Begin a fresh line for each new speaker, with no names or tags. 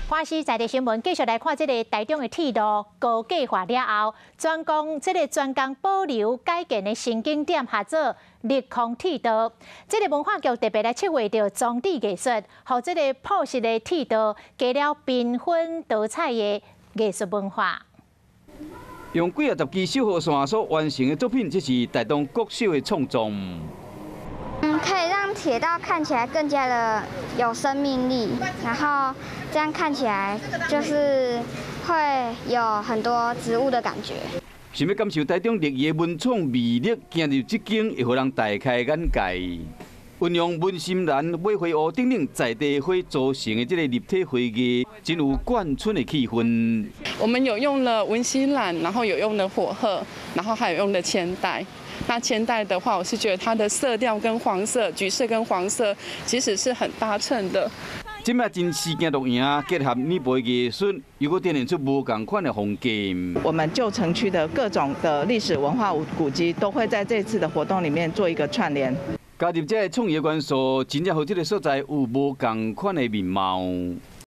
華視在地新聞繼續來看這个台中的鐵路高架化了後，專攻這个專工保留改建的新景點，合做綠空鐵道。這个文化局特別來策劃著裝置藝術，予這个樸實的鐵道加了繽紛多彩的藝術文化。
用幾仔十支小雨傘所完成的作品，這是台東國小的創作。
可以讓鐵道看起來更加的有生命力，然後這樣看起來就是會有很多植物的感覺。
想欲感受台中綠意的文創魅力，行入這間會予人大開眼界。運用文心蘭、尾花烏等等在地花組成的這个立體花藝，真有眷村的氣氛。
我們有用了文心蘭，然後有用了火鶴，然後還有用了千代。那千代的話，我是覺得它的色調跟黃色、橘色跟黃色其實是很搭襯的。
這擺真實境錄影結合米埔藝術，又閣展現出無仝款的風格。
我們舊城區的各種的歷史文化古蹟，都會在這次的活動裡面做一個串聯。
加入這个創意元素，真正予這个所在有無仝款的面貌。